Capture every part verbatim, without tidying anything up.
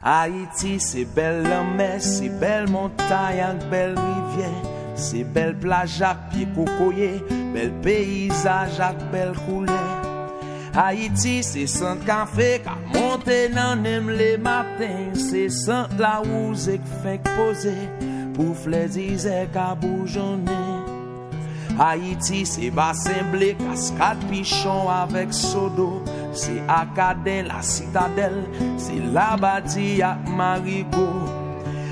Ayiti se bèl lanmè, se bèl montay ak bèl rivyè, se bèl plaj ak pye kokoye, bèl peyizaj ak bèl koulè. Ayiti se sant kafe k ap monte nan nen m lematen, se sant lawouze k fenk poze pou flè dizè ka boujonnen. Ayiti se basen ble, kaskad Pichon avèk Sodo, se Akaden, Lasitadèl, se Labadi ak Marigo.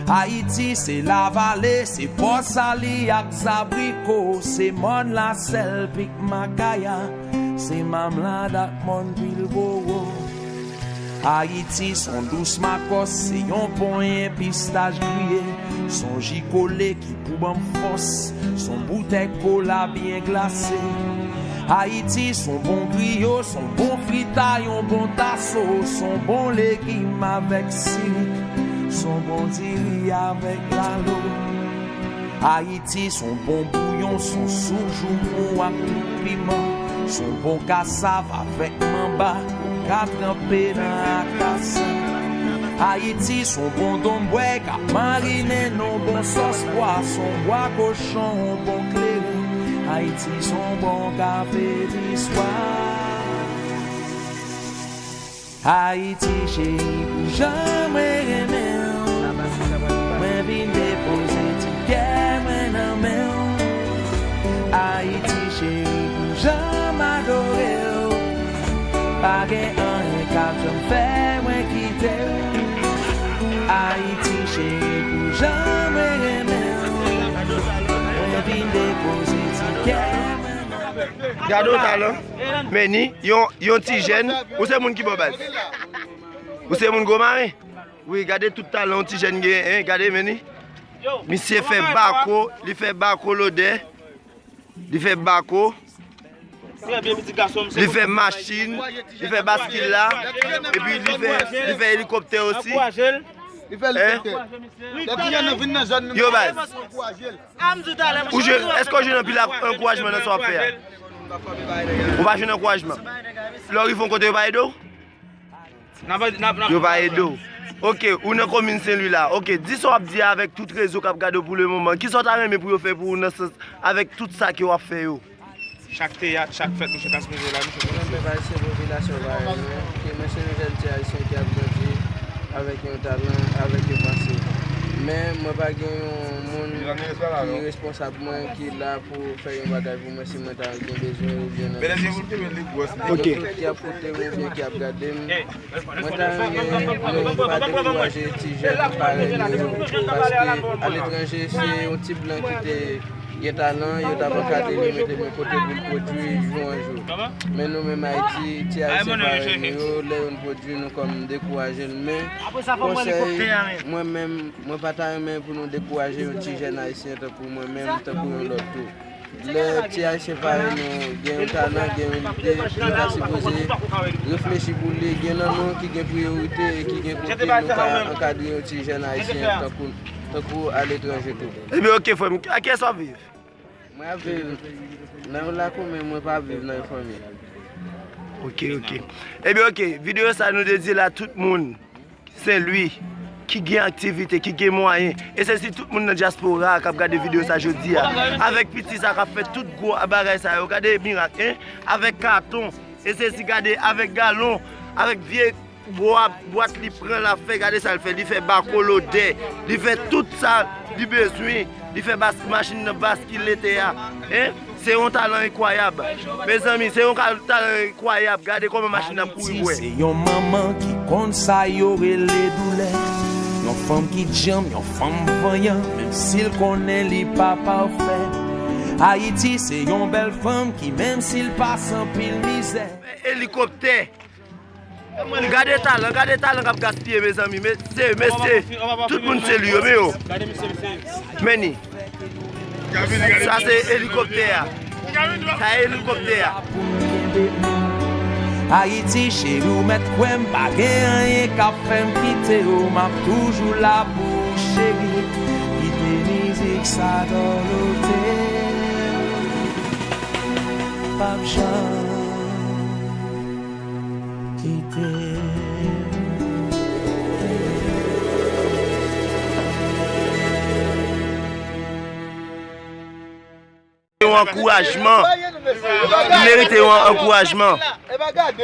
Ayiti se Lavale, se Pòsali ak Zabriko, se Mòn Lasèl, Pik Makaya, se Mamlad ak Mòn Pilbowo. Ayiti s on dous makòs, se yon ponyen pistach griye, s on ji kole ki pou ban m fòs, s on boutèy kola byen glase. Ayiti s on bon griyo, s on bon frita, yon bon taso, s on bon legim avèk sirik, s on bon diri avèk lalo. Ayiti s on bon bouyon, s on soup joumou ak tout piman, s on bon kasav avèk manba ou ka tranpe nan akasan. Ayiti s on bon donbwèy k ap marinen nan bon sòs pwa, s on bwa kochon, on bon kleren. Ayiti s on bon kafe di swa. Ayiti cheri, pou jan mwen renmen w, mwen vin depoze ti kè mwen nan men w. Ayiti cheri, pou jan m adore w, pa gen anyen k ap janm fè mwen kite w. Ayiti cheri, pou jan mwen renmen w, mwen vin depoze ti kè mwen nan men w. Gade yon talan. Meni, yon, yon ti jèn. Ou se moun ki bò, baz? Ou se moun Gwo Maren? Wi, gade tout talan yon ti jèn gen, en, gade, Meni. Misye fè bako, li fè bako lodè. Li fè bako. Li fè machin, li fè baskil la. Epi li fè, li fè elikoptè osi. Li fè elikoptè. Lè ti jèn nan vin nan zòn nou, yo, baz. Ou jwenn, èske w jwenn anpil ak-, ankourajman nan sa w ap fè a? Ou pa jwenn ankourajman? Lè w rive yon kote, yo pa ede w? Yo pa ede w. Oke, ou nan komin Sen Lwi la. Oke, di sa w ap di a avèk tout rezo k ap gade w pou le moman. Kisa w ta renmen pou yo fè pou ou nan sans avèk tout sa ke w ap fè yo? Chak teyat, chak fèt, misye ta sipoze la, misye konnen. Mwen, pèp Ayisyen, popilasyon parèy mwen, ke mwen se yon jèn ti Ayisyen ki ap grandi avèk yon talan, avèk yon panse. Men, mwen pa gen yon moun ki responsab mwen, ki la pou fè yon bagay pou mwen si mwen ta gen bezwen oubyen nan nesesite. Oke. Tout ki ap koute m oubyen ki ap gade m, mwen ta renmen nou pa dekouraje ti jèn parèy nou yo, paske aletranje, se yon ti blan ki te gen talan, yo t ap ankadre li, mete li kote pou l pwodui jou an jou. Men nou menm Ayiti, ti Ayisyen parèy nou yo, lè youn pwodui, nou kòm dekouraje l. Men, konsèy, mwen menm, mwen pa ta renmen pou nou dekouraje yon ti jèn Ayisyen tankou mwen menm, tankou yon lòt tou. Lè ti Ayisyen parèy nou gen yon talan, gen yon lide, nou ta sipoze reflechi pou li. Gen nan nou ki gen priyorite e ki gen kote nou ka ankadre yon ti jèn Ayisyen tankou, tankou aletranje tou. Ebyen, oke, frè m. A kiyès w ap viv? Mwen ap viv nan yon lakou, men mwen pa ap viv nan yon fanmi. Oke, oke. Ebyen, oke. Videyo sa nou dedye l a tout moun Sen Lwi ki gen aktivite, ki gen mwayen. E se si tout moun nan dyaspora a k ap gade videyo sa jodi a. Avèk piti sa k ap fè tout gwo bagay sa yo. Gade mirak, en? Avèk katon. E se si gade avèk galon, avèk vye bwa, bwat li pran, l ap fè, gade sa l fè. Li fè bako lodè. Li fè tout sa li bezwen. Li fè bas-, machin nan baskile tè a. En? Se yon talan enkwayab. Mezanmi, se yon ka-, talan enkwayab. Gade kòman machin nan ap kouri bwè. Ayiti, se yon manman ki konn sa yo rele doulè. Yon fanm ki djanm, yon fanm vanyan, menm si l konnen li pa pafè. Ayiti, se yon bèl fanm ki, menm si l pase anpil mizè. Elikoptè. Gade talan, gade talan k ap gaspiye, mezanmi. Mesye, mesye, tout moun se li yo, men yo. Men ni. Sa se elikoptè a. Sa e elikoptè a. Ayiti cheri, ou mèt kwè m, pa gen anyen k ap fè m kite w, m ap toujou la pou ou, cheri. Kite mizik sa dòlote. P ap janm kite. Ankourajman. M merite yon ankourajman.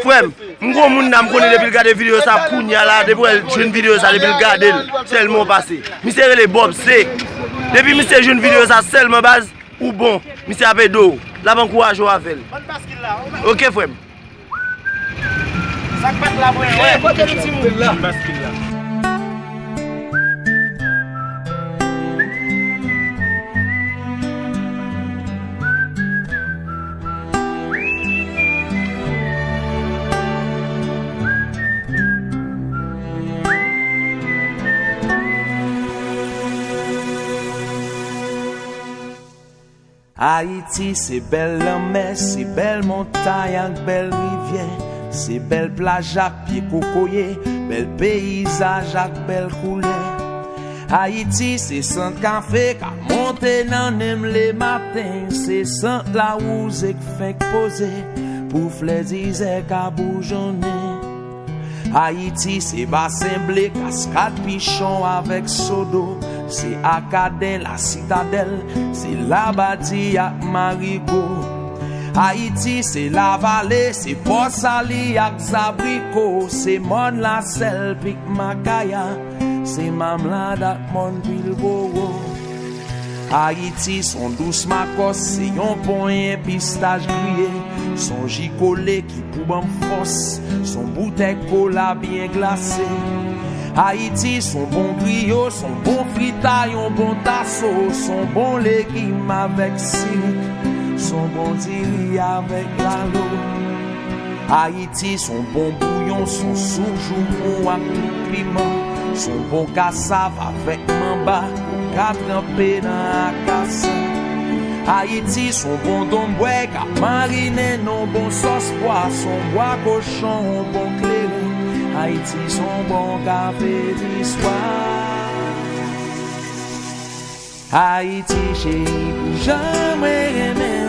Frè m, m gon moun la, m konnen depi l gade videyo sa kounye a la, depi w jwenn videyo sa, depi l gade l, sèlman w pase. Misye rele Bob C. Depi misye jwenn videyo sa sèlman, baz, ou bon. Misye ap ede w. L ap ankouraje w avè l. Oke, frè m. Sa k fèt la, mwen wè. Kote nou timoun la? Ayiti se bèl lanmè, se bèl montay ak bèl rivyè, se bèl plaj ak pye kokoye, bèl peyizaj ak bèl koulè. Ayiti se sant kafe k ap monte nan nen m lematen, se sant lawouze k fenk poze pou flè dizè ka boujonnen. Ayiti se basen ble, kaskad pichon avèk sodo, se Akaden, Lasitadèl, se Labadi ak Marigo. Ayiti se Lavale, se Pòsali ak Zabriko, se Mòn Lasèl, Pik Makaya, se Mamlad ak Mòn Pilbowo. Ayiti s on dous makòs, se yon ponyen pistach griye, s on ji kole ki pou ban m fòs, s on boutèy kola byen glase. Ayiti s on bon griyo, s on bon frita, yon bon taso, s on bon legim avèk sirik, s on bon diri avèk lalo. Ayiti s on bon bouyon, s on soup joumou ak tout piman, s on bon kasav avèk manba ou ka tranpe nan akasa. Ayiti s on bon donbwèy k ap marinen nan bon sòs pwa, s on bwa kochon, on bon kleren. Ayiti s on bon kafe di swa. Ayiti cheri, pou jan mwen renmen